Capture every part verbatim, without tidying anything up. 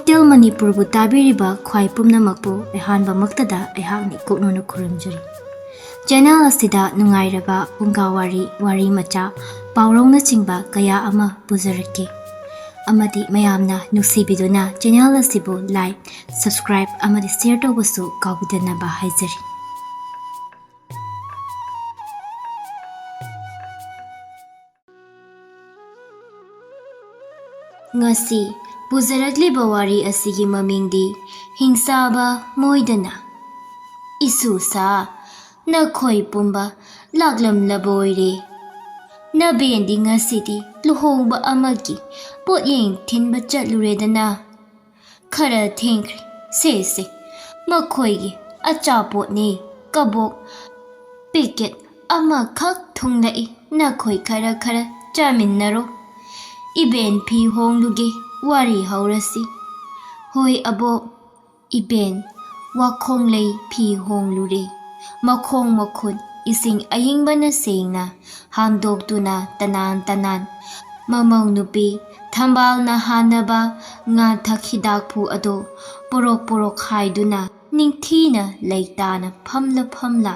ꯇꯦꯜ ꯃꯅꯤꯄꯨꯔꯕꯨ ꯇꯥꯕꯤꯔꯤꯕ ꯈ꯭ꯋꯥꯏ ꯄꯨꯝꯅꯃꯛꯄꯨ ꯑꯍꯥꯟꯕꯃꯛꯇꯗ ꯑꯩꯍꯥꯛꯅ ꯏꯀꯣꯛꯅꯅ ꯈꯨꯔꯨꯝꯖꯔꯤ꯫ ꯆꯦꯅꯦꯜ ꯑꯁꯤꯗ ꯅꯨꯡꯉꯥꯏꯔꯕ ꯐꯨꯡꯒꯥ ꯋꯥꯔꯤ, ꯋꯥꯔꯤ ꯃꯆꯥ, ꯄꯥꯎꯔꯧꯅꯆꯤꯡꯕ ꯀꯌꯥ ꯑꯃ ꯄꯨꯖꯔꯛꯀꯦ꯫ ꯑꯃꯗꯤ ꯃꯌꯥꯝꯅ ꯅꯨꯡꯁꯤꯕꯤꯗꯨꯅ ꯆꯦꯅꯦꯜ ꯑꯁꯤꯕꯨ like, subscribe ꯑꯃꯗꯤ share ꯇꯧꯕꯁꯨ ꯀꯥꯎꯕꯤꯗꯅꯕ ꯍꯥꯏꯖꯔꯤ꯫ ꯉꯁꯤ ꯄꯨꯖꯔꯛꯂꯤꯕ ꯋꯥꯔꯤ ꯑꯁꯤꯒꯤ ꯃꯃꯤꯡꯗꯤ ꯍꯤꯡꯆꯥꯕ ꯃꯣꯏꯗꯅ꯫ ꯏꯁꯨꯁꯥ, ꯅꯈꯣꯏ ꯄꯨꯝꯕ ꯂꯥꯛꯂꯝꯂꯕ ꯑꯣꯏꯔꯦ꯫ ꯅꯕꯦꯟꯗꯤ ꯉꯁꯤꯗꯤ ꯂꯨꯍꯣꯡꯕ ꯑꯃꯒꯤ ꯄꯣꯠꯌꯦꯡ ꯊꯤꯟꯕ ꯆꯠꯂꯨꯔꯦꯗꯅ꯫ ꯈꯔ ꯊꯦꯡꯈ꯭ꯔꯦ꯫ ꯁꯦ, ꯁꯦ, ꯃꯈꯣꯏꯒꯤ ꯑꯆꯥꯄꯣꯠꯅꯦ, ꯀꯕꯣꯛ ꯄꯦꯀꯦꯠ ꯑꯃꯈꯛ ꯊꯨꯡꯂꯛꯏ꯫ ꯅꯈꯣꯏ ꯈꯔ ꯈꯔ ꯆꯥꯃꯤꯟꯅꯔꯣ꯫ ꯏꯕꯦꯟ ꯐꯤ ꯍꯣꯡꯂꯨꯒꯦ, ꯋꯥꯔꯤ ꯍꯧꯔꯁꯤ꯫ ꯍꯣꯏ ꯑꯕꯣꯛ꯫ ꯏꯕꯦꯟ ꯋꯥꯈꯣꯡꯂꯩ ꯐꯤ ꯍꯣꯡꯂꯨꯔꯦ꯫ ꯃꯈꯣꯡ ꯃꯈꯨꯠ ꯏꯁꯤꯡ ꯑꯏꯪꯕꯅ ꯁꯦꯡꯅ ꯍꯥꯝꯗꯣꯛꯇꯨꯅ ꯇꯅꯥꯟ ꯇꯅꯥꯟ ꯃꯃꯧ ꯅꯨꯄꯤ ꯊꯝꯕꯥꯜꯅ ꯍꯥꯟꯅꯕ ꯉꯥꯊꯛ ꯍꯤꯗꯥꯛꯐꯨ ꯑꯗꯨ ꯄꯣꯔꯣꯛ ꯄꯣꯔꯣꯛ ꯍꯥꯏꯗꯨꯅ ꯅꯤꯡꯊꯤꯅ ꯂꯩꯇꯥꯅ ꯐꯝꯂ ꯐꯝꯂ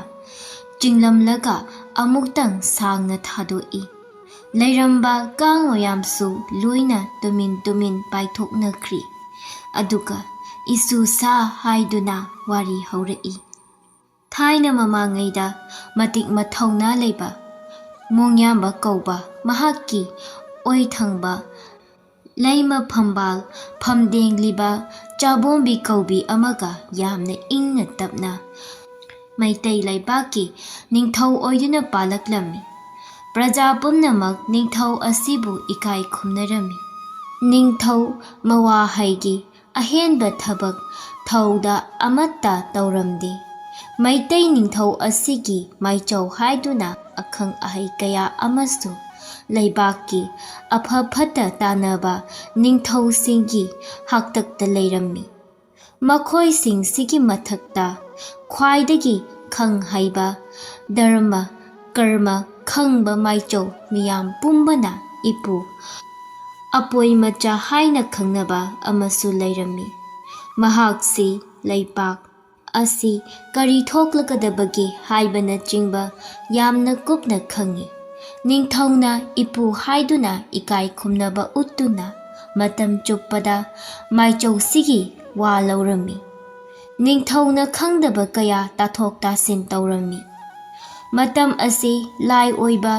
ꯆꯤꯡꯂꯝꯂꯒ ꯑꯃꯨꯛꯇꯪ ꯁꯥꯡꯅ ꯊꯥꯗꯣꯛꯏ꯫ ꯂꯩꯔꯝꯕ ꯀꯥꯡ ꯃꯌꯥꯝꯁꯨ ꯂꯣꯏꯅ ꯇꯨꯃꯤꯟ ꯇꯨꯃꯤꯟ ꯄꯥꯏꯊꯣꯛꯅꯈ꯭ꯔꯤ꯫ ꯑꯗꯨꯒ ꯏꯁꯨꯁꯥ ꯍꯥꯏꯗꯨꯅ ꯋꯥꯔꯤ ꯍꯧꯔꯛꯏ꯫ ꯊꯥꯏꯅ ꯃꯃꯥꯡꯉꯩꯗ ꯃꯇꯤꯛ ꯃꯊꯧꯅꯥ ꯂꯩꯕ ꯃꯣꯡꯌꯥꯝꯕ ꯀꯧꯕ ꯃꯍꯥꯛꯀꯤ ꯑꯣꯏꯊꯪꯕ ꯂꯩꯃ ꯐꯝꯕꯥꯜ ꯐꯝꯗꯦꯡꯂꯤꯕ ꯆꯥꯕꯣꯝꯕꯤ ꯀꯧꯕꯤ ꯑꯃꯒ ꯌꯥꯝꯅ ꯏꯪꯅ ꯇꯞꯅ ꯃꯩꯇꯩ ꯂꯩꯕꯥꯛꯀꯤ ꯅꯤꯡꯊꯧ ꯑꯣꯏꯗꯨꯅ ꯄꯥꯜꯂꯛꯂꯝꯃꯤ꯫ ꯄ꯭ꯔꯖꯥ ꯄꯨꯝꯅꯃꯛ ꯅꯤꯡꯊꯧ ꯑꯁꯤꯕꯨ ꯏꯀꯥꯏ ꯈꯨꯝꯅꯔꯝꯃꯤ꯫ ꯅꯤꯡꯊꯧ ꯃꯋꯥꯍꯩꯒꯤ ꯑꯍꯦꯟꯕ ꯊꯕꯛ ꯊꯧꯗ ꯑꯃꯠꯇ ꯇꯧꯔꯝꯗꯦ꯫ ꯃꯩꯇꯩ ꯅꯤꯡꯊꯧ ꯑꯁꯤꯒꯤ ꯃꯥꯏꯆꯧ ꯍꯥꯏꯗꯨꯅ ꯑꯈꯪ ꯑꯍꯩ ꯀꯌꯥ ꯑꯃꯁꯨ ꯂꯩꯕꯥꯛꯀꯤ ꯑꯐ ꯐꯠꯇ ꯇꯥꯟꯅꯕ ꯅꯤꯡꯊꯧꯁꯤꯡꯒꯤ ꯍꯥꯛꯇꯛꯇ ꯂꯩꯔꯝꯃꯤ꯫ ꯃꯈꯣꯏꯁꯤꯡꯁꯤꯒꯤ ꯃꯊꯛꯇ ꯈ꯭ꯋꯥꯏꯗꯒꯤ ꯈꯪ ꯍꯩꯕ, ꯙꯔꯃ ꯀꯔꯃ ꯈꯪꯕ ꯃꯥꯏꯆꯧ ꯃꯤꯌꯥꯝ ꯄꯨꯝꯕꯅ ꯏꯄꯨ ꯑꯄꯣꯏ ꯃꯆꯥ ꯍꯥꯏꯅ ꯈꯪꯅꯕ ꯑꯃꯁꯨ ꯂꯩꯔꯝꯃꯤ꯫ ꯃꯍꯥꯛꯁꯤ ꯂꯩꯄꯥꯛ ꯑꯁꯤ ꯀꯔꯤ ꯊꯣꯛꯂꯒꯗꯕꯒꯦ ꯍꯥꯏꯕꯅꯆꯤꯡꯕ ꯌꯥꯝꯅ ꯀꯨꯞꯅ ꯈꯪꯏ꯫ ꯅꯤꯡꯊꯧꯅ ꯏꯄꯨ ꯍꯥꯏꯗꯨꯅ ꯏꯀꯥꯏ ꯈꯨꯝꯅꯕ ꯎꯠꯇꯨꯅ ꯃꯇꯝ ꯆꯨꯞꯄꯗ ꯃꯥꯏꯆꯧꯁꯤꯒꯤ ꯋꯥ ꯂꯧꯔꯝꯃꯤ꯫ ꯅꯤꯡꯊꯧꯅ ꯈꯪꯗꯕ ꯀꯌꯥ ꯇꯥꯊꯣꯛ ꯇꯥꯁꯤꯟ ꯇꯧꯔꯝꯃꯤ꯫ ꯃꯇꯝ ꯑꯁꯤ ꯂꯥꯏ ꯑꯣꯏꯕ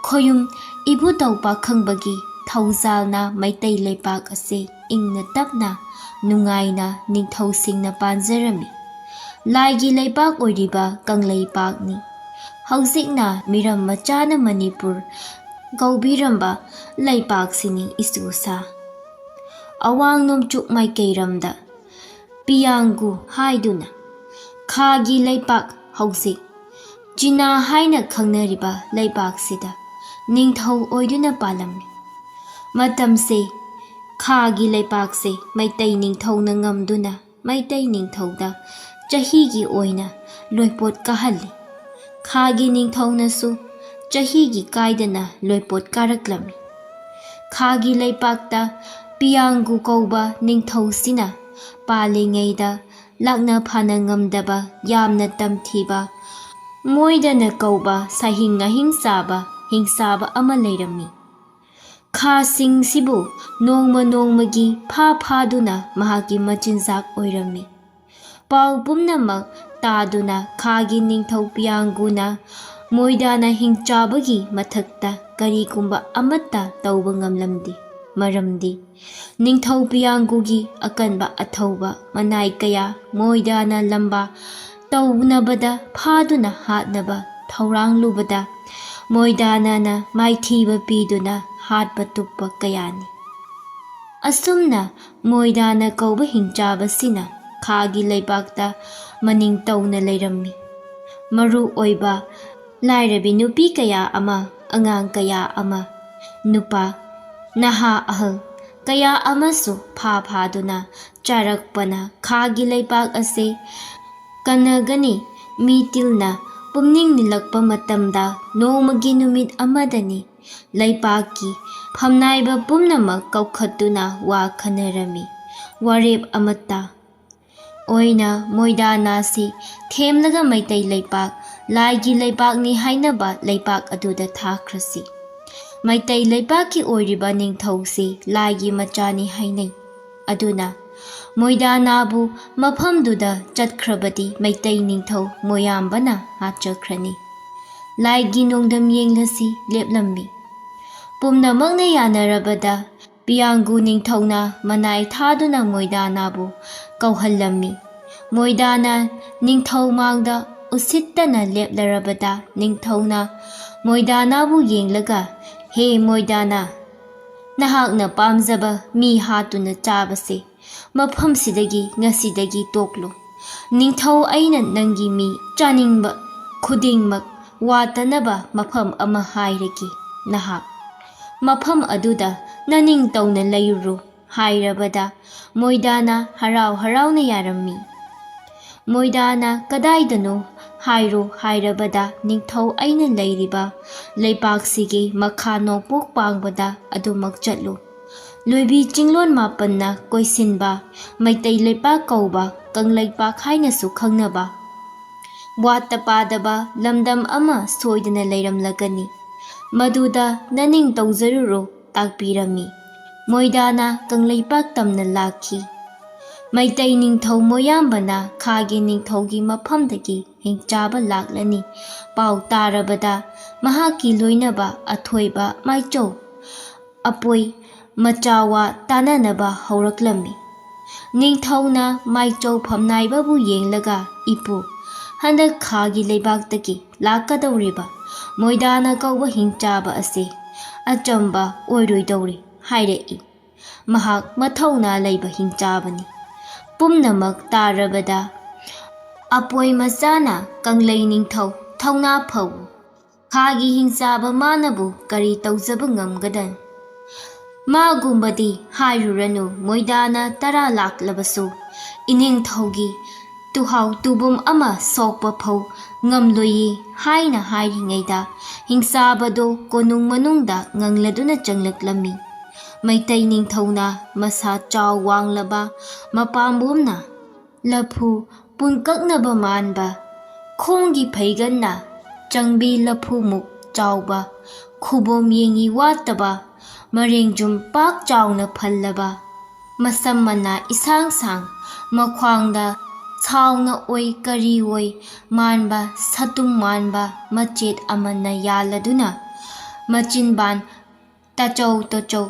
ꯈꯣꯌꯨꯝ ꯏꯕꯨꯙꯧ ꯄꯥꯈꯪꯕꯒꯤ ꯊꯧꯖꯥꯜꯅ ꯃꯩꯇꯩ ꯂꯩꯄꯥꯛ ꯑꯁꯤ ꯏꯪꯅ ꯇꯞꯅ ꯅꯨꯡꯉꯥꯏꯅ ꯅꯤꯡꯊꯧꯁꯤꯡꯅ ꯄꯥꯟꯖꯔꯝꯃꯤ꯫ ꯂꯥꯏꯒꯤ ꯂꯩꯄꯥꯛ ꯑꯣꯏꯔꯤꯕ ꯀꯪꯂꯩꯄꯥꯛꯅꯤ꯫ ꯍꯧꯖꯤꯛꯅ ꯃꯤꯔꯝ ꯃꯆꯥꯅ ꯃꯅꯤꯄꯨꯔ ꯀꯧꯕꯤꯔꯝꯕ ꯂꯩꯄꯥꯛꯁꯤꯅꯤ ꯏꯁꯨꯁꯥ꯫ ꯑꯋꯥꯡ ꯅꯣꯡꯆꯨꯞ ꯃꯥꯏꯀꯩꯔꯝꯗ ꯄꯤꯌꯥꯡꯒꯨ ꯍꯥꯏꯗꯨꯅ ꯈꯥꯒꯤ ꯂꯩꯄꯥꯛ, ꯍꯧꯖꯤꯛ ꯆꯤꯅꯥ ꯍꯥꯏꯅ ꯈꯪꯅꯔꯤꯕ ꯂꯩꯄꯥꯛꯁꯤꯗ ꯅꯤꯡꯊꯧ ꯑꯣꯏꯗꯨꯅ ꯄꯥꯜꯂꯝꯃꯤ꯫ ꯃꯇꯝꯁꯦ ꯈꯥꯒꯤ ꯂꯩꯄꯥꯛꯁꯦ ꯃꯩꯇꯩ ꯅꯤꯡꯊꯧꯅ ꯉꯝꯗꯨꯅ ꯃꯩꯇꯩ ꯅꯤꯡꯊꯧꯗ ꯆꯍꯤꯒꯤ ꯑꯣꯏꯅ ꯂꯣꯏꯄꯣꯠ ꯀꯥꯍꯜꯂꯤ꯫ ꯈꯥꯒꯤ ꯅꯤꯡꯊꯧꯅꯁꯨ ꯆꯍꯤꯒꯤ ꯀꯥꯏꯗꯅ ꯂꯣꯏꯄꯣꯠ ꯀꯥꯔꯛꯂꯝꯃꯤ꯫ ꯈꯥꯒꯤ ꯂꯩꯄꯥꯛꯇ ꯄꯤꯌꯥꯡꯒꯨ ꯀꯧꯕ ꯅꯤꯡꯊꯧꯁꯤꯅ ꯄꯥꯜꯂꯤꯉꯩꯗ ꯂꯥꯛꯅ ꯐꯥꯅ ꯉꯝꯗꯕ ꯌꯥꯝꯅ ꯇꯝꯊꯤꯕ ꯃꯣꯏꯗꯅ ꯀꯧꯕ ꯁꯥꯍꯤꯡ ꯉꯥꯍꯤꯡ ꯆꯥꯕ ꯍꯤꯡꯆꯥꯕ ꯑꯃ ꯂꯩꯔꯝꯃꯤ꯫ ꯈꯥꯁꯤꯡꯁꯤꯕꯨ ꯅꯣꯡꯃ ꯅꯣꯡꯃꯒꯤ ꯐꯥ ꯐꯥꯗꯨꯅ ꯃꯍꯥꯛꯀꯤ ꯃꯆꯤꯟꯖꯥꯛ ꯑꯣꯏꯔꯝꯃꯤ꯫ ꯄꯥꯎ ꯄꯨꯝꯅꯃꯛ ꯇꯥꯗꯨꯅ ꯈꯥꯒꯤ ꯅꯤꯡꯊꯧ ꯄꯤꯌꯥꯡꯒꯨꯅ ꯃꯣꯏꯗꯥꯅ ꯍꯤꯡꯆꯥꯕꯒꯤ ꯃꯊꯛꯇ ꯀꯔꯤꯒꯨꯝꯕ ꯑꯃꯠꯇ ꯇꯧꯕ ꯉꯝꯂꯝꯗꯦ꯫ ꯃꯔꯝꯗꯤ ꯅꯤꯡꯊꯧ ꯄꯤꯌꯥꯡꯒꯨꯒꯤ ꯑꯀꯟꯕ ꯑꯊꯧꯕ ꯃꯅꯥꯏ ꯀꯌꯥ ꯃꯣꯏꯗꯥꯅ ꯂꯝꯕꯥ ꯇꯧꯅꯕꯗ ꯐꯥꯗꯨꯅ ꯍꯥꯠꯅꯕ ꯊꯧꯔꯥꯡꯂꯨꯕꯗ ꯃꯣꯏꯗꯥꯅꯅ ꯃꯥꯏꯊꯤꯕ ꯄꯤꯗꯨꯅ ꯍꯥꯠꯄ ꯇꯨꯞꯄ ꯀꯌꯥꯅꯤ꯫ ꯑꯁꯨꯝꯅ ꯃꯣꯏꯗꯥꯅ ꯀꯧꯕ ꯍꯤꯡꯆꯥꯕꯁꯤꯅ ꯈꯥꯒꯤ ꯂꯩꯕꯥꯛꯇ ꯃꯅꯤꯡ ꯇꯧꯅ ꯂꯩꯔꯝꯃꯤ꯫ ꯃꯔꯨ ꯑꯣꯏꯕ ꯂꯥꯏꯔꯕꯤ ꯅꯨꯄꯤ ꯀꯌꯥ ꯑꯃ, ꯑꯉꯥꯡ ꯀꯌꯥ ꯑꯃ, ꯅꯨꯄꯥ, ꯅꯍꯥ ꯑꯍꯜ ꯀꯌꯥ ꯑꯃꯁꯨ ꯐꯥ ꯐꯥꯗꯨꯅ ꯆꯥꯔꯛꯄꯅ ꯈꯥꯒꯤ ꯂꯩꯕꯥꯛ ꯑꯁꯤ ꯀꯅꯒꯅꯤ ꯃꯤ ꯇꯤꯜꯅ ꯄꯨꯝꯅꯤꯡ ꯅꯤꯜꯂꯛꯄ ꯃꯇꯝꯗ ꯅꯣꯡꯃꯒꯤ ꯅꯨꯃꯤꯠ ꯑꯃꯗꯅꯤ ꯂꯩꯄꯥꯛꯀꯤ ꯐꯝꯅꯥꯏꯕ ꯄꯨꯝꯅꯃꯛ ꯀꯧꯈꯠꯇꯨꯅ ꯋꯥ ꯈꯟꯅꯔꯝꯃꯤ꯫ ꯋꯥꯔꯦꯞ ꯑꯃꯠꯇ ꯑꯣꯏꯅ ꯃꯣꯏꯗꯥꯅꯥꯁꯤ ꯊꯦꯝꯂꯒ ꯃꯩꯇꯩ ꯂꯩꯄꯥꯛ, ꯂꯥꯏꯒꯤ ꯂꯩꯄꯥꯛꯅꯤ ꯍꯥꯏꯅꯕ ꯂꯩꯄꯥꯛ ꯑꯗꯨꯗ ꯊꯥꯈ꯭ꯔꯁꯤ꯫ ꯃꯩꯇꯩ ꯂꯩꯄꯥꯛꯀꯤ ꯑꯣꯏꯔꯤꯕ ꯅꯤꯡꯊꯧꯁꯤ ꯂꯥꯏꯒꯤ ꯃꯆꯥꯅꯤ ꯍꯥꯏꯅꯩ꯫ ꯑꯗꯨꯅ ꯃꯣꯏꯗꯥꯅꯥꯕꯨ ꯃꯐꯝꯗꯨꯗ ꯆꯠꯈ꯭ꯔꯕꯗꯤ ꯃꯩꯇꯩ ꯅꯤꯡꯊꯧ ꯃꯣꯌꯥꯝꯕꯅ ꯍꯥꯠꯆꯈ꯭ꯔꯅꯤ꯫ ꯂꯥꯏꯒꯤ ꯅꯣꯡꯗꯝ ꯌꯦꯡꯂꯁꯤ ꯂꯦꯞꯂꯝꯃꯤ꯫ ꯄꯨꯝꯅꯃꯛꯅ ꯌꯥꯅꯔꯕꯗ ꯄꯤꯌꯥꯡꯒꯨ ꯅꯤꯡꯊꯧꯅ ꯃꯅꯥꯏ ꯊꯥꯗꯨꯅ ꯃꯣꯏꯗꯥꯅꯥꯕꯨ ꯀꯧꯍꯜꯂꯝꯃꯤ꯫ ꯃꯣꯏꯗꯥꯅ ꯅꯤꯡꯊꯧ ꯃꯥꯡꯗ ꯎꯁꯤꯠꯇꯅ ꯂꯦꯞꯂꯔꯕꯗ ꯅꯤꯡꯊꯧꯅ ꯃꯣꯏꯗꯥꯅꯥꯕꯨ ꯌꯦꯡꯂꯒ, "ꯍꯦ ꯃꯣꯏꯗꯥꯅꯥ, ꯅꯍꯥꯛꯅ ꯄꯥꯝꯖꯕ ꯃꯤ ꯍꯥꯠꯇꯨꯅ ꯆꯥꯕꯁꯦ ꯃꯐꯝꯁꯤꯗꯒꯤ ꯉꯁꯤꯗꯒꯤ ꯇꯣꯛꯂꯨ꯫ ꯅꯤꯡꯊꯧ ꯑꯩꯅ ꯅꯪꯒꯤ ꯃꯤ ꯆꯥꯅꯤꯡꯕ ꯈꯨꯗꯤꯡꯃꯛ ꯋꯥꯠꯇꯅꯕ ꯃꯐꯝ ꯑꯃ ꯍꯥꯏꯔꯒꯦ꯫ ꯅꯍꯥꯛ ꯃꯐꯝ ꯑꯗꯨꯗ ꯅꯅꯤꯡꯇꯧꯅ ꯂꯩꯔꯨꯔꯣ" ꯍꯥꯏꯔꯕꯗ ꯃꯣꯏꯗꯥꯅ ꯍꯔꯥꯎ ꯍꯔꯥꯎꯅ ꯌꯥꯔꯝꯃꯤ꯫ ꯃꯣꯏꯗꯥꯅ "ꯀꯗꯥꯏꯗꯅꯣ ꯍꯥꯏꯔꯣ" ꯍꯥꯏꯔꯕꯗ, "ꯅꯤꯡꯊꯧ ꯑꯩꯅ ꯂꯩꯔꯤꯕ ꯂꯩꯄꯥꯛꯁꯤꯒꯤ ꯃꯈꯥ ꯅꯣꯡꯄꯣꯛ ꯄꯥꯡꯕꯗ ꯑꯗꯨꯃꯛ ꯆꯠꯂꯨ꯫ ꯂꯣꯏꯕꯤ ꯆꯤꯡꯂꯣꯟ ꯃꯥꯄꯟꯅ ꯀꯣꯏꯁꯤꯟꯕ ꯃꯩꯇꯩ ꯂꯩꯄꯥꯛ ꯀꯧꯕ ꯀꯪꯂꯩꯄꯥꯛ ꯍꯥꯏꯅꯁꯨ ꯈꯪꯅꯕ ꯋꯥꯠꯇ ꯄꯥꯗꯕ ꯂꯝꯗꯝ ꯑꯃ ꯁꯣꯏꯗꯅ ꯂꯩꯔꯝꯂꯒꯅꯤ꯫ ꯃꯗꯨꯗ ꯅꯅꯤꯡ ꯇꯧꯖꯔꯨꯔꯣ" ꯇꯥꯛꯄꯤꯔꯝꯃꯤ꯫ ꯃꯣꯏꯗꯥꯅ ꯀꯪꯂꯩꯄꯥꯛ ꯇꯝꯅ ꯂꯥꯛꯈꯤ꯫ ꯃꯩꯇꯩ ꯅꯤꯡꯊꯧ ꯃꯣꯌꯥꯝꯕꯅ ꯈꯥꯒꯤ ꯅꯤꯡꯊꯧꯒꯤ ꯃꯐꯝꯗꯒꯤ ꯍꯤꯡꯆꯥꯕ ꯂꯥꯛꯂꯅꯤ ꯄꯥꯎ ꯇꯥꯔꯕꯗ ꯃꯍꯥꯛꯀꯤ ꯂꯣꯏꯅꯕ ꯑꯊꯣꯏꯕ ꯃꯥꯏꯆꯧ ꯑꯄꯣꯏ ꯃꯆꯥ ꯋꯥ ꯇꯥꯅꯅꯕ ꯍꯧꯔꯛꯂꯝꯃꯤ꯫ ꯅꯤꯡꯊꯧꯅ ꯃꯥꯏꯆꯧ ꯐꯝꯅꯥꯏꯕꯕꯨ ꯌꯦꯡꯂꯒ, "ꯏꯄꯨ, ꯍꯟꯗꯛ ꯈꯥꯒꯤ ꯂꯩꯕꯥꯛꯇꯒꯤ ꯂꯥꯛꯀꯗꯧꯔꯤꯕ ꯃꯣꯏꯗꯥꯅ ꯀꯧꯕ ꯍꯤꯡꯆꯥꯕ ꯑꯁꯦ ꯑꯆꯝꯕ ꯑꯣꯏꯔꯣꯏꯗꯧꯔꯤ" ꯍꯥꯏꯔꯛꯏ꯫ "ꯃꯍꯥꯛ ꯃꯊꯧꯅꯥ ꯂꯩꯕ ꯍꯤꯡꯆꯥꯕꯅꯤ꯫ ꯄꯨꯝꯅꯃꯛ ꯇꯥꯔꯕꯗ ꯑꯄꯣꯏ ꯃꯆꯥꯅ ꯀꯪꯂꯩ ꯅꯤꯡꯊꯧ ꯊꯧꯅꯥ ꯐꯧ꯫ ꯈꯥꯒꯤ ꯍꯤꯡꯆꯥꯕ ꯃꯥꯅꯕꯨ ꯀꯔꯤ ꯇꯧꯖꯕ ꯉꯝꯒꯗ? ꯃꯥꯒꯨꯝꯕꯗꯤ ꯍꯥꯏꯔꯨꯔꯅꯨ, ꯃꯣꯏꯗꯥꯅ ꯇꯔꯥ ꯂꯥꯛꯂꯕꯁꯨ ꯏꯅꯤꯡꯊꯧꯒꯤ ꯇꯨꯍꯥꯎ ꯇꯨꯕꯨꯝ ꯑꯃ ꯁꯣꯛꯄ ꯐꯧ ꯉꯝꯂꯣꯏꯌꯦ ꯍꯥꯏꯅ ꯍꯥꯏꯔꯤꯉꯩꯗ, ꯍꯤꯡꯆꯥꯕꯗꯣ ꯀꯣꯅꯨꯡ ꯃꯅꯨꯡꯗ ꯉꯪꯂꯗꯨꯅ ꯆꯪꯂꯛꯂꯝꯃꯤ꯫ ꯃꯩꯇꯩ ꯅꯤꯡꯊꯧꯅ ꯃꯁꯥ ꯆꯥꯎ ꯋꯥꯡꯂꯕ ꯃꯄꯥꯝꯕꯣꯝꯅ ꯂꯐꯨ ꯄꯨꯟꯀꯛꯅꯕ ꯃꯥꯟꯕ, ꯈꯣꯡꯒꯤ ꯐꯩꯒꯟꯅ ꯆꯪꯕꯤ ꯂꯐꯨꯃꯨꯛ ꯆꯥꯎꯕ, ꯈꯨꯕꯣꯝ ꯌꯦꯡꯉꯤ ꯋꯥꯠꯇꯕ, ꯃꯔꯦꯡꯖꯨꯝ ꯄꯥꯛ ꯆꯥꯎꯅ ꯐꯜꯂꯕ, ꯃꯁꯝ ꯃꯅꯥ ꯏꯁꯥꯡ ꯁꯥꯡ, ꯃꯈ꯭ꯋꯥꯡꯗ ꯁꯥꯎꯅ ꯑꯣꯏ ꯀꯔꯤ ꯑꯣꯏ ꯃꯥꯟꯕ ꯁꯥꯇꯨꯝ ꯃꯥꯟꯕ ꯃꯆꯦꯠ ꯑꯃꯅ ꯌꯥꯜꯂꯗꯨꯅ, ꯃꯆꯤꯟꯕꯥꯟ ꯇꯥꯆꯧ ꯇꯣꯆꯧ,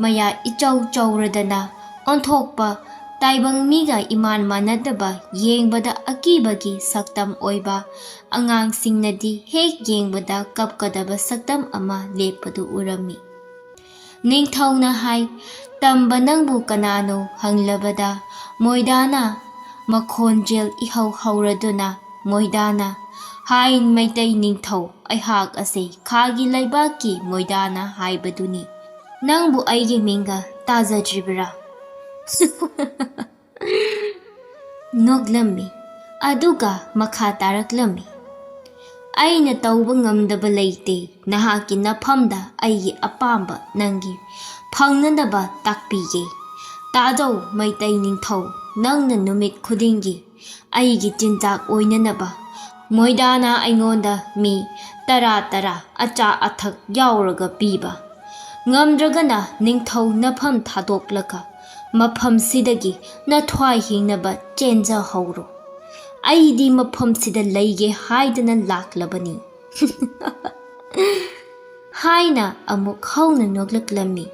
ꯃꯌꯥ ꯏꯆꯧ ꯆꯧꯔꯗꯅ ꯑꯣꯟꯊꯣꯛꯄ, ꯇꯥꯏꯕꯪ ꯃꯤꯒ ꯏꯃꯥꯟ ꯃꯥꯟꯅꯗꯕ, ꯌꯦꯡꯕꯗ ꯑꯀꯤꯕꯒꯤ ꯁꯛꯇꯝ ꯑꯣꯏꯕ, ꯑꯉꯥꯡꯁꯤꯡꯅꯗꯤ ꯍꯦꯛ ꯌꯦꯡꯕꯗ ꯀꯞꯀꯗꯕ ꯁꯛꯇꯝ ꯑꯃ ꯂꯦꯞꯄꯗꯨ ꯎꯔꯝꯃꯤ꯫ ꯅꯤꯡꯊꯧꯅ ꯍꯥꯏ, "ꯇꯝꯕ ꯅꯪꯕꯨ ꯀꯅꯥꯅꯣ?" ꯍꯪꯂꯕꯗ, ꯃꯣꯏꯗꯥꯅ ꯃꯈꯣꯟꯖꯦꯜ ꯏꯍꯧ ꯍꯧꯔꯗꯨꯅ, ꯃꯣꯏꯗꯥꯅ ꯍꯥꯏ, "ꯃꯩꯇꯩ ꯅꯤꯡꯊꯧ, ꯑꯩꯍꯥꯛ ꯑꯁꯦ ꯈꯥꯒꯤ ꯂꯩꯕꯥꯛꯀꯤ ꯃꯣꯏꯗꯥꯅ ꯍꯥꯏꯕꯗꯨꯅꯤ꯫ ꯅꯪꯕꯨ ꯑꯩꯒꯤ ꯃꯤꯡꯒ ꯇꯥꯖꯗ꯭ꯔꯤꯕꯔꯥ?" ꯅꯣꯛꯂꯝꯃꯤ, ꯑꯗꯨꯒ ꯃꯈꯥ ꯇꯥꯔꯛꯂꯝꯃꯤ, "ꯑꯩꯅ ꯇꯧꯕ ꯉꯝꯗꯕ ꯂꯩꯇꯦ꯫ ꯅꯍꯥꯛꯀꯤ ꯅꯐꯝꯗ ꯑꯩꯒꯤ ꯑꯄꯥꯝꯕ ꯅꯪꯒꯤ ꯐꯪꯅꯅꯕ ꯇꯥꯛꯄꯤꯒꯦ꯫ ꯇꯥꯖꯧ ꯃꯩꯇꯩ ꯅꯤꯡꯊꯧ, ꯅꯪꯅ ꯅꯨꯃꯤꯠ ꯈꯨꯗꯤꯡꯒꯤ ꯑꯩꯒꯤ ꯆꯤꯟꯖꯥꯛ ꯑꯣꯏꯅꯅꯕ ꯃꯣꯏꯗꯥꯅ ꯑꯩꯉꯣꯟꯗ ꯃꯤ ꯇꯔꯥ ꯇꯔꯥ ꯑꯆꯥ ꯑꯊꯛ ꯌꯥꯎꯔꯒ ꯄꯤꯕ꯫ ꯉꯝꯗ꯭ꯔꯒꯅ ꯅꯤꯡꯊꯧ ꯅꯐꯝ ꯊꯥꯗꯣꯛꯂꯒ ꯃꯐꯝꯁꯤꯗꯒꯤ ꯅꯊ꯭ꯋꯥꯏ ꯍꯤꯡꯅꯕ ꯆꯦꯟꯖꯍꯧꯔꯣ꯫ ꯑꯩꯗꯤ ꯃꯐꯝꯁꯤꯗ ꯂꯩꯒꯦ ꯍꯥꯏꯗꯅ ꯂꯥꯛꯂꯕꯅꯤ" ꯍꯥꯏꯅ ꯑꯃꯨꯛ ꯍꯧꯅ ꯅꯣꯛꯂꯛꯂꯝꯃꯤ꯫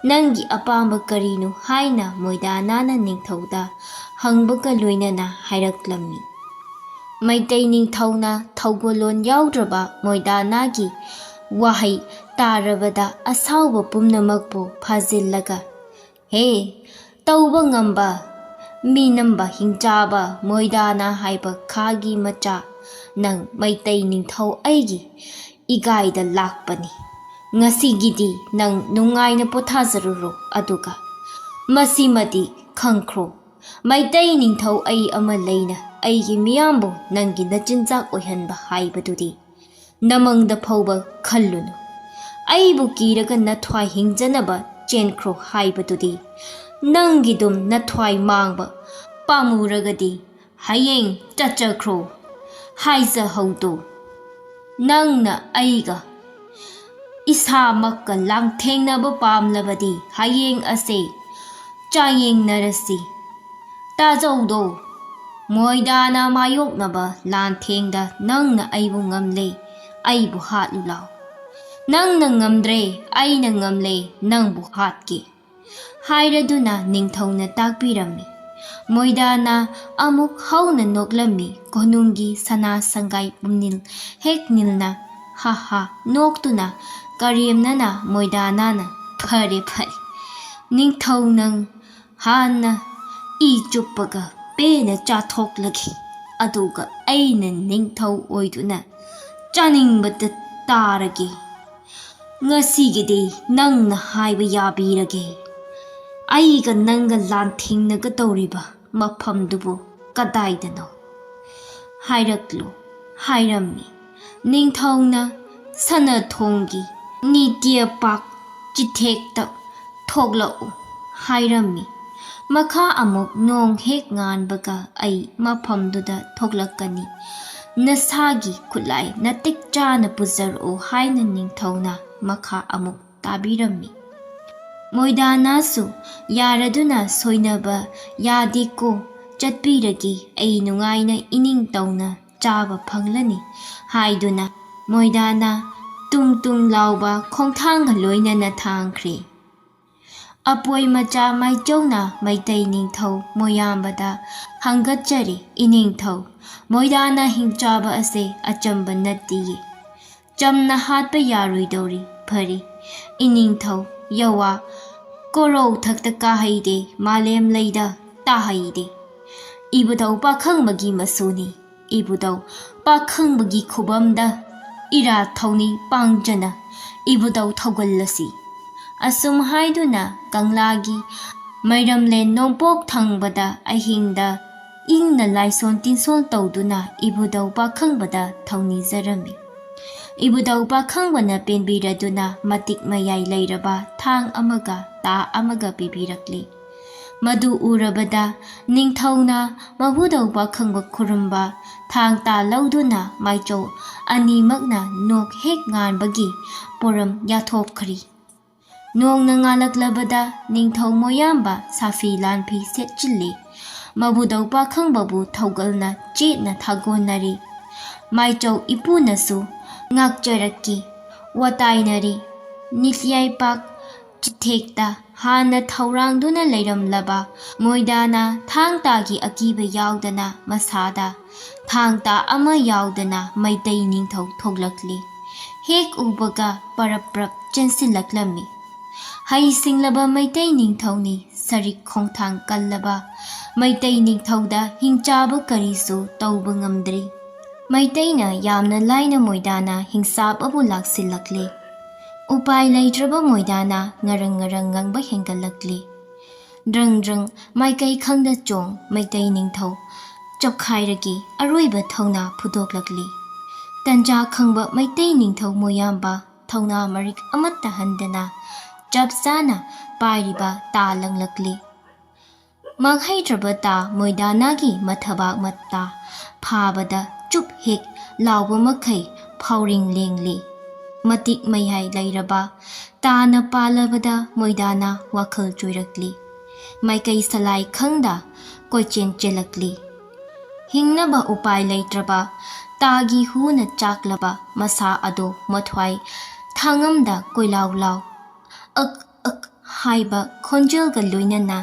"ꯅꯪꯒꯤ ꯑꯄꯥꯝꯕ ꯀꯔꯤꯅꯣ?" ꯍꯥꯏꯅ ꯃꯣꯏꯗꯥꯅꯥꯅ ꯅꯤꯡꯊꯧꯗ ꯍꯪꯕꯒ ꯂꯣꯏꯅꯅ ꯍꯥꯏꯔꯛꯂꯝꯃꯤ꯫ ꯃꯩꯇꯩ ꯅꯤꯡꯊꯧꯅ ꯊꯧꯒꯜꯂꯣꯟ ꯌꯥꯎꯗ꯭ꯔꯕ ꯃꯣꯏꯗꯥꯅꯥꯒꯤ ꯋꯥꯍꯩ ꯇꯥꯔꯕꯗ ꯑꯁꯥꯎꯕ ꯄꯨꯝꯅꯃꯛꯄꯨ ꯐꯥꯖꯤꯜꯂꯒ, "ꯍꯦ, ꯇꯧꯕ ꯉꯝꯕ, ꯃꯤꯅꯝꯕ ꯍꯤꯡꯆꯥꯕ ꯃꯣꯏꯗꯥꯅ ꯍꯥꯏꯕ ꯈꯥꯒꯤ ꯃꯆꯥ, ꯅꯪ ꯃꯩꯇꯩ ꯅꯤꯡꯊꯧ ꯑꯩꯒꯤ ꯏꯒꯥꯏꯗ ꯂꯥꯛꯄꯅꯤ꯫ ꯉꯁꯤꯒꯤꯗꯤ ꯅꯪ ꯅꯨꯡꯉꯥꯏꯅ ꯄꯣꯊꯥꯖꯔꯨꯔꯣ, ꯑꯗꯨꯒ ꯃꯁꯤꯃꯗꯤ ꯈꯪꯈ꯭ꯔꯣ, ꯃꯩꯇꯩ ꯅꯤꯡꯊꯧ ꯑꯩ ꯑꯃ ꯂꯩꯅ ꯑꯩꯒꯤ ꯃꯤꯌꯥꯝꯕꯨ ꯅꯪꯒꯤ ꯅꯆꯤꯟꯖꯥꯛ ꯑꯣꯏꯍꯟꯕ ꯍꯥꯏꯕꯗꯨꯗꯤ ꯅꯃꯪꯗ ꯐꯥꯎꯕ ꯈꯜꯂꯨꯅꯨ꯫ ꯑꯩꯕꯨ ꯀꯤꯔꯒ ꯅꯊ꯭ꯋꯥꯏ ꯍꯤꯡꯖꯅꯕ ꯆꯦꯟꯈ꯭ꯔꯣ ꯍꯥꯏꯕꯗꯨꯗꯤ ꯅꯪꯒꯤꯗꯨꯝ ꯅꯊ꯭ꯋꯥꯏ ꯃꯥꯡꯕ ꯄꯥꯝꯃꯨꯔꯒꯗꯤ ꯍꯌꯦꯡ ꯆꯠꯆꯈ꯭ꯔꯣ ꯍꯥꯏꯖꯍꯧꯗꯣ꯫ ꯅꯪꯅ ꯑꯩꯒ ꯏꯁꯥꯃꯛꯀ ꯂꯥꯟꯊꯦꯡꯅꯕ ꯄꯥꯝꯂꯕꯗꯤ ꯍꯌꯦꯡ ꯑꯁꯦ ꯆꯥꯌꯦꯡꯅꯔꯁꯤ꯫ ꯇꯥꯖꯧꯗꯣ, ꯃꯣꯏꯗꯥꯅ ꯃꯥꯌꯣꯛꯅꯕ ꯂꯥꯟꯊꯦꯡꯗ ꯅꯪꯅ ꯑꯩꯕꯨ ꯉꯝꯂꯦ, ꯑꯩꯕꯨ ꯍꯥꯠꯂꯨ ꯂꯥꯎ꯫ ꯅꯪꯅ ꯉꯝꯗ꯭ꯔꯦ, ꯑꯩꯅ ꯉꯝꯂꯦ, ꯅꯪꯕꯨ ꯍꯥꯠꯀꯦ ꯍꯥꯏꯔꯗꯨꯅ ꯅꯤꯡꯊꯧꯅ ꯇꯥꯛꯄꯤꯔꯝꯃꯤ꯫ ꯃꯣꯏꯗꯥꯅ ꯑꯃꯨꯛ ꯍꯧꯅ ꯅꯣꯛꯂꯝꯃꯤ꯫ ꯀꯣꯅꯨꯡꯒꯤ ꯁꯅꯥ ꯁꯪꯒꯥꯏ ꯄꯨꯝꯅꯤꯜ ꯍꯦꯛ ꯅꯤꯜꯅ ꯍꯥ ꯍꯥ ꯅꯣꯛꯇꯨꯅ ꯀꯔꯦꯝꯅꯅ ꯃꯣꯏꯗꯥꯅꯅ, "ꯐꯔꯦ ꯐꯔꯦ, ꯅꯤꯡꯊꯧ ꯅꯪ ꯍꯥꯟꯅ ꯏ ꯆꯨꯞꯄꯒ ꯄꯦꯟꯅ ꯆꯥꯊꯣꯛꯂꯒꯦ, ꯑꯗꯨꯒ ꯑꯩꯅ ꯅꯤꯡꯊꯧ ꯑꯣꯏꯗꯨꯅ ꯆꯥꯅꯤꯡꯕꯇ ꯇꯥꯔꯒꯦ꯫ ꯉꯁꯤꯒꯤꯗꯤ ꯅꯪꯅ ꯍꯥꯏꯕ ꯌꯥꯕꯤꯔꯒꯦ꯫ ꯑꯩꯒ ꯅꯪꯒ ꯂꯥꯟꯊꯦꯡꯅꯒꯗꯧꯔꯤꯕ ꯃꯐꯝꯗꯨꯕꯨ ꯀꯗꯥꯏꯗꯅꯣ? ꯍꯥꯏꯔꯛꯂꯨ" ꯍꯥꯏꯔꯝꯃꯤ꯫ ꯅꯤꯡꯊꯧꯅ ꯁꯅꯥꯊꯣꯡꯒꯤ ꯅꯤꯇ꯭ꯌ ꯄꯥꯛ ꯆꯤꯊꯦꯛꯇ ꯊꯣꯛꯂꯛꯎ ꯍꯥꯏꯔꯝꯃꯤ꯫ ꯃꯈꯥ ꯑꯃꯨꯛ ꯅꯣꯡ ꯍꯦꯛ ꯉꯥꯟꯕꯒ ꯑꯩ ꯃꯐꯝꯗꯨꯗ ꯊꯣꯛꯂꯛꯀꯅꯤ꯫ ꯅꯁꯥꯒꯤ ꯈꯨꯠꯂꯥꯏ ꯅꯇꯤꯛ ꯆꯥꯅ ꯄꯨꯖꯔꯛꯎ ꯍꯥꯏꯅ ꯅꯤꯡꯊꯧꯅ ꯃꯈꯥ ꯑꯃꯨꯛ ꯇꯥꯕꯤꯔꯝꯃꯤ꯫ ꯃꯣꯏꯗꯥꯅꯥꯁꯨ ꯌꯥꯔꯗꯨꯅ ꯁꯣꯏꯅꯕ ꯌꯥꯗꯦꯀꯣ, ꯆꯠꯄꯤꯔꯒꯦ, ꯑꯩ ꯅꯨꯡꯉꯥꯏꯅ ꯏꯅꯤꯡ ꯇꯧꯅ ꯆꯥꯕ ꯐꯪꯂꯅꯤ ꯍꯥꯏꯗꯨꯅ ꯃꯣꯏꯗꯥꯅ ꯇꯨꯡ ꯇꯨꯡ ꯂꯥꯎꯕ ꯈꯣꯡꯊꯥꯡꯒ ꯂꯣꯏꯅꯅ ꯊꯥꯡꯈ꯭ꯔꯦ꯫ ꯑꯄꯣꯏ ꯃꯆꯥ ꯃꯥꯏꯆꯧꯅ ꯃꯩꯇꯩ ꯅꯤꯡꯊꯧ ꯃꯣꯌꯥꯝꯕꯗ ꯍꯪꯒꯠꯆꯔꯤ, "ꯏꯅꯤꯡꯊꯧ, ꯃꯣꯏꯗꯥꯅ ꯍꯤꯡꯆꯥꯕ ꯑꯁꯦ ꯑꯆꯝꯕ ꯅꯠꯇꯤꯌꯦ꯫ ꯆꯝꯅ ꯍꯥꯠꯄ ꯌꯥꯔꯣꯏꯗꯧꯔꯤ꯫ ꯐꯔꯦ, ꯏꯅꯤꯡꯊꯧ, ꯌꯋꯥ ꯀꯣꯔꯧ ꯊꯛꯇ ꯀꯥꯍꯩꯗꯦ, ꯃꯥꯂꯦꯝ ꯂꯩꯗ ꯇꯥꯍꯩꯗꯦ꯫ ꯏꯕꯨꯙꯧ ꯄꯥꯈꯪꯕꯒꯤ ꯃꯁꯨꯅꯤ꯫ ꯏꯕꯨꯙꯧ ꯄꯥꯈꯪꯕꯒꯤ ꯈꯨꯕꯝꯗ ꯏꯔꯥꯠ ꯊꯧꯅꯤ ꯄꯥꯡꯖꯅ ꯏꯕꯨꯙꯧ ꯊꯧꯒꯜꯂꯁꯤ"꯫ ꯑꯁꯨꯝ ꯍꯥꯏꯗꯨꯅ ꯀꯪꯂꯥꯒꯤ ꯃꯩꯔꯝꯂꯦꯟ ꯅꯣꯡꯄꯣꯛ ꯊꯪꯕꯗ ꯑꯍꯤꯡꯗ ꯏꯪꯅ ꯂꯥꯏꯁꯣꯟ ꯇꯤꯟꯁꯣꯟ ꯇꯧꯗꯨꯅ ꯏꯕꯨꯙꯧ ꯄꯥꯈꯪꯕꯗ ꯊꯧꯅꯤꯖꯔꯝꯃꯤ꯫ ꯏꯕꯨꯙꯧ ꯄꯥꯈꯪꯕꯅ ꯄꯦꯟꯕꯤꯔꯗꯨꯅ ꯃꯇꯤꯛ ꯃꯌꯥꯏ ꯂꯩꯔꯕ ꯊꯥꯡ ꯑꯃꯒ ꯇꯥ ꯑꯃꯒ ꯄꯤꯕꯤꯔꯛꯂꯤ꯫ ꯃꯗꯨ ꯎꯔꯕꯗ ꯅꯤꯡꯊꯧꯅ ꯃꯕꯨꯙꯧ ꯄꯥꯈꯪꯕ ꯈꯨꯔꯨꯝꯕ, ꯊꯥꯡ ꯇꯥ ꯂꯧꯗꯨꯅ ꯃꯥꯏꯆꯧ ꯑꯅꯤꯃꯛꯅ ꯅꯣꯛ ꯍꯦꯛ ꯉꯥꯟꯕꯒꯤ ꯄꯣꯔꯝ ꯌꯥꯊꯣꯛꯈ꯭ꯔꯤ꯫ ꯅꯣꯡꯅ ꯉꯥꯜꯂꯛꯂꯕꯗ ꯅꯤꯡꯊꯧ ꯃꯣꯌꯥꯝꯕ ꯁꯥꯐꯤ ꯂꯥꯟꯐꯤ ꯁꯦꯠꯆꯤꯜꯂꯤ꯫ ꯃꯕꯨꯙꯧ ꯄꯥꯈꯪꯕꯕꯨ ꯊꯧꯒꯜꯅ ꯆꯦꯠꯅ ꯊꯥꯒꯣꯟꯅꯔꯤ꯫ ꯃꯥꯏꯆꯧ ꯏꯄꯨꯅꯁꯨ ꯉꯥꯛꯆꯔꯛꯈꯤ꯫ ꯋꯥꯇꯥꯏꯅꯔꯤ꯫ ꯅꯤꯠꯌꯥꯏꯄꯥꯛ ꯆꯤꯊꯦꯛꯇ ꯍꯥꯟꯅ ꯊꯧꯔꯥꯡꯗꯨꯅ ꯂꯩꯔꯝꯂꯕ ꯃꯣꯏꯗꯥꯅ ꯊꯥꯡ ꯇꯥꯒꯤ ꯑꯀꯤꯕ ꯌꯥꯎꯗꯅ ꯃꯁꯥꯗ ꯊꯥꯡ ꯇꯥ ꯑꯃ ꯌꯥꯎꯗꯅ ꯃꯩꯇꯩ ꯅꯤꯡꯊꯧ ꯊꯣꯛꯂꯛꯂꯤ꯫ ꯍꯦꯛ ꯎꯕꯒ ꯄꯔꯞ ꯄꯔꯞ ꯆꯦꯟꯁꯤꯜꯂꯛꯂꯝꯃꯤ꯫ ꯍꯩ ꯁꯤꯡꯂꯕ ꯃꯩꯇꯩ ꯅꯤꯡꯊꯧꯅꯤ, ꯁꯔꯤꯛ ꯈꯣꯡꯊꯥꯡ ꯀꯜꯂꯕ ꯃꯩꯇꯩ ꯅꯤꯡꯊꯧꯗ ꯍꯤꯡꯆꯥꯕ ꯀꯔꯤꯁꯨ ꯇꯧꯕ ꯉꯝꯗ꯭ꯔꯤ꯫ ꯃꯩꯇꯩꯅ ꯌꯥꯝꯅ ꯂꯥꯏꯅ ꯃꯣꯏꯗꯥꯅ ꯍꯤꯡꯆꯥꯕꯕꯨ ꯂꯥꯛꯁꯤꯜꯂꯛꯂꯦ꯫ ꯎꯄꯥꯏ ꯂꯩꯇ꯭ꯔꯕ ꯃꯣꯏꯗꯥꯅ ꯉꯔꯪ ꯉꯔꯪ ꯉꯪꯕ ꯍꯦꯟꯒꯠꯂꯛꯂꯦ꯫ ꯗ꯭ꯔꯪ ꯗ꯭ꯔꯪ ꯃꯥꯏꯀꯩ ꯈꯪꯗ ꯆꯣꯡ ꯃꯩꯇꯩ ꯅꯤꯡꯊꯧ ꯆꯞꯈꯥꯏꯔꯒꯤ ꯑꯔꯣꯏꯕ ꯊꯧꯅꯥ ꯐꯨꯗꯣꯛꯂꯛꯂꯤ꯫ ꯇꯟꯖꯥ ꯈꯪꯕ ꯃꯩꯇꯩ ꯅꯤꯡꯊꯧ ꯃꯣꯌꯥꯝꯕ ꯊꯧꯅꯥ ꯃꯔꯤꯛ ꯑꯃꯠꯇ ꯍꯟꯗꯅ ꯆꯞ ꯆꯥꯅ ꯄꯥꯏꯔꯤꯕ ꯇꯥ ꯂꯪꯂꯛꯂꯤ꯫ ꯃꯥꯡꯍꯩꯗ꯭ꯔꯕ ꯇꯥ ꯃꯣꯏꯗꯥꯅꯥꯒꯤ ꯃꯊꯕꯥꯛ ꯃꯇꯥ ꯐꯥꯕꯗ ꯆꯨꯞ ꯍꯦꯛ ꯂꯥꯎꯕ ꯃꯈꯩ ꯐꯥꯎꯔꯤꯡ ꯂꯦꯡꯂꯤ꯫ ꯃꯇꯤꯛ ꯃꯌꯥꯏ ꯂꯩꯔꯕ ꯇꯥꯅ ꯄꯥꯜꯂꯕꯗ ꯃꯣꯏꯗꯥꯅꯥ ꯋꯥꯈꯜ ꯆꯣꯏꯔꯛꯂꯤ꯫ ꯃꯥꯏꯀꯩ ꯁꯂꯥꯏ ꯈꯪꯗ ꯀꯣꯏꯆꯦꯟ ꯆꯦꯜꯂꯛꯂꯤ꯫ ꯍꯤꯡꯅꯕ ꯎꯄꯥꯏ ꯂꯩꯇ꯭ꯔꯕ ꯇꯥꯒꯤ ꯍꯨꯅ ꯆꯥꯛꯂꯕ ꯃꯁꯥ ꯑꯗꯣ ꯃꯊ꯭ꯋꯥꯏ ꯊꯥꯡꯉꯝꯗ ꯀꯣꯏꯂꯥꯎ ꯂꯥꯎ "ꯑꯛ ꯑꯛ" ꯍꯥꯏꯕ ꯈꯣꯟꯖꯦꯜꯒ ꯂꯣꯏꯅꯅ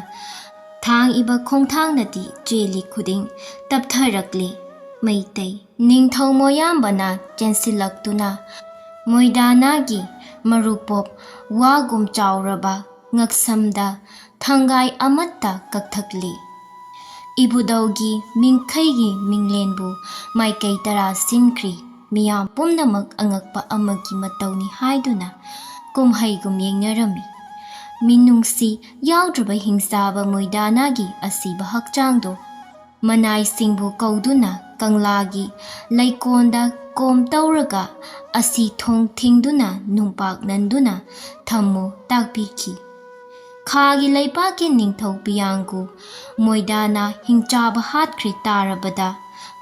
ꯊꯥꯡ ꯏꯕ ꯈꯣꯡꯊꯥꯡꯅꯗꯤ ꯆꯦꯜꯂꯤ ꯈꯨꯗꯤꯡ ꯇꯞꯊꯔꯛꯂꯤ꯫ ꯃꯩꯇꯩ ꯅꯤꯡꯊꯧ ꯃꯣꯌꯥꯝꯕꯅ ꯆꯦꯟꯁꯤꯜꯂꯛꯇꯨꯅ ꯃꯣꯏꯗꯥꯅꯥꯒꯤ ꯃꯔꯨꯄꯣꯞ ꯋꯥꯒꯨꯝ ꯆꯥꯎꯔꯕ ꯉꯛꯁꯝꯗ ꯊꯪꯒꯥꯏ ꯑꯃꯠꯇ ꯀꯛꯊꯛꯂꯤ꯫ ꯏꯕꯨꯙꯧꯒꯤ ꯃꯤꯡꯈꯩꯒꯤ ꯃꯤꯡꯂꯦꯟꯕꯨ ꯃꯥꯏꯀꯩ ꯇꯔꯥ ꯁꯤꯟꯈ꯭ꯔꯤ꯫ ꯃꯤꯌꯥꯝ ꯄꯨꯝꯅꯃꯛ ꯑꯉꯛꯄ ꯑꯃꯒꯤ ꯃꯇꯧꯅꯤ ꯍꯥꯏꯗꯨꯅ ꯀꯨꯝꯍꯩꯒꯨꯝ ꯌꯦꯡꯅꯔꯝꯃꯤ꯫ ꯃꯤꯅꯨꯡꯁꯤ ꯌꯥꯎꯗ꯭ꯔꯕ ꯍꯤꯡꯆꯥꯕ ꯃꯣꯏꯗꯥꯅꯥꯒꯤ ꯑꯁꯤꯕ ꯍꯛꯆꯥꯡꯗꯣ ꯃꯅꯥꯏꯁꯤꯡꯕꯨ ꯀꯧꯗꯨꯅ ꯀꯪꯂꯥꯒꯤ ꯂꯩꯀꯣꯟꯗ ꯀꯣꯝ ꯇꯧꯔꯒ ꯑꯁꯤ ꯊꯣꯡ ꯊꯤꯡꯗꯨꯅ ꯅꯨꯡꯄꯥꯛ ꯅꯟꯗꯨꯅ ꯊꯝꯃꯨ ꯇꯥꯛꯄꯤꯈꯤ꯫ ꯈꯥꯒꯤ ꯂꯩꯄꯥꯛꯀꯤ ꯅꯤꯡꯊꯧ ꯄꯤꯌꯥꯡꯒꯨ ꯃꯣꯏꯗꯥꯅꯥ ꯍꯤꯡꯆꯥꯕ ꯍꯥꯠꯈ꯭ꯔꯦ ꯇꯥꯔꯕꯗ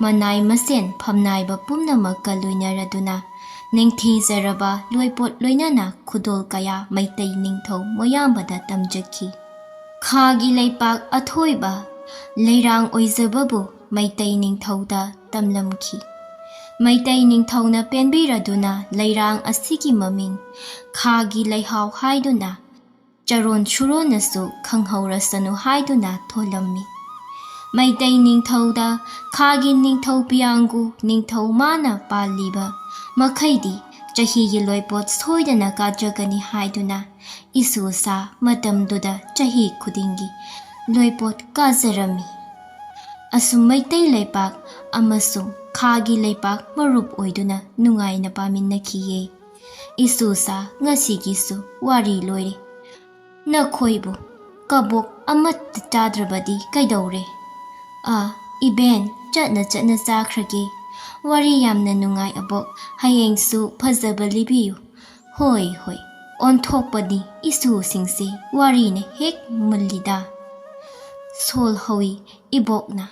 ꯃꯅꯥꯏ ꯃꯁꯦꯟ ꯐꯝꯅꯥꯏꯕ ꯄꯨꯝꯅꯃꯛꯀ ꯂꯣꯏꯅꯔꯗꯨꯅ ꯅꯤꯡꯊꯤꯖꯔꯕ ꯂꯣꯏꯄꯣꯠ ꯂꯣꯏꯅꯅ ꯈꯨꯗꯣꯜ ꯀꯌꯥ ꯃꯩꯇꯩ ꯅꯤꯡꯊꯧ ꯃꯣꯌꯥꯝꯕꯗ ꯇꯝꯖꯈꯤ꯫ ꯈꯥꯒꯤ ꯂꯩꯄꯥꯛ ꯑꯊꯣꯏꯕ ꯂꯩꯔꯥꯡ ꯑꯣꯏꯖꯕꯕꯨ ꯃꯩꯇꯩ ꯅꯤꯡꯊꯧꯗ ꯇꯝꯂꯝꯈꯤ꯫ ꯃꯩꯇꯩ ꯅꯤꯡꯊꯧꯅ ꯄꯦꯟꯕꯤꯔꯗꯨꯅ ꯂꯩꯔꯥꯡ ꯑꯁꯤꯒꯤ ꯃꯃꯤꯡ ꯈꯥꯒꯤ ꯂꯩꯍꯥꯎ ꯍꯥꯏꯗꯨꯅ ꯆꯔꯣꯟ ꯁꯨꯔꯣꯟꯅꯁꯨ ꯈꯪꯍꯧꯔꯁꯅꯨ ꯍꯥꯏꯗꯨꯅ ꯊꯣꯜꯂꯝꯃꯤ꯫ ꯃꯩꯇꯩ ꯅꯤꯡꯊꯧꯗ ꯈꯥꯒꯤ ꯅꯤꯡꯊꯧ ꯄꯤꯌꯥꯡꯒꯨ ꯅꯤꯡꯊꯧ ꯃꯥꯅ ꯄꯥꯜꯂꯤꯕ ꯃꯈꯩꯗꯤ ꯆꯍꯤꯒꯤ ꯂꯣꯏꯄꯣꯠ ꯁꯣꯏꯗꯅ ꯀꯥꯖꯒꯅꯤ ꯍꯥꯏꯗꯨꯅ ꯏꯁꯨꯁꯥ ꯃꯇꯝꯗꯨꯗ ꯆꯍꯤ ꯈꯨꯗꯤꯡꯒꯤ ꯂꯣꯏꯄꯣꯠ ꯀꯥꯖꯔꯝꯃꯤ꯫ ꯑꯁꯨꯝ ꯃꯩꯇꯩ ꯂꯩꯄꯥꯛ ꯑꯃꯁꯨꯡ ꯈꯥꯒꯤ ꯂꯩꯄꯥꯛ ꯃꯔꯨꯞ ꯑꯣꯏꯗꯨꯅ ꯅꯨꯡꯉꯥꯏꯅ ꯄꯥꯃꯤꯟꯅꯈꯤꯌꯦ꯫ ꯏꯁꯨꯁꯥ ꯉꯁꯤꯒꯤꯁꯨ ꯋꯥꯔꯤ ꯂꯣꯏꯔꯦ꯫ ꯅꯈꯣꯏꯕꯨ ꯀꯕꯣꯛ ꯑꯃꯠꯇ ꯆꯥꯗ꯭ꯔꯕꯗꯤ ꯀꯩꯗꯧꯔꯦ? ꯑꯥ, ꯏꯕꯦꯟ, ꯆꯠꯅ ꯆꯠꯅ ꯆꯥꯈ꯭ꯔꯒꯦ꯫ ꯋꯥꯔꯤ ꯌꯥꯝꯅ ꯅꯨꯡꯉꯥꯏ ꯑꯕꯣꯛ, ꯍꯌꯦꯡꯁꯨ ꯐꯖꯕ ꯂꯤꯕꯤꯌꯨ꯫ ꯍꯣꯏ ꯍꯣꯏ, ꯑꯣꯟꯊꯣꯛꯄꯅꯤ ꯏꯁꯨꯁꯤꯡꯁꯦ, ꯋꯥꯔꯤꯅ ꯍꯦꯛ ꯃꯨꯜꯂꯤꯗ꯫ ꯁꯣꯜ ꯍꯧꯏ ꯏꯕꯣꯛꯅ꯫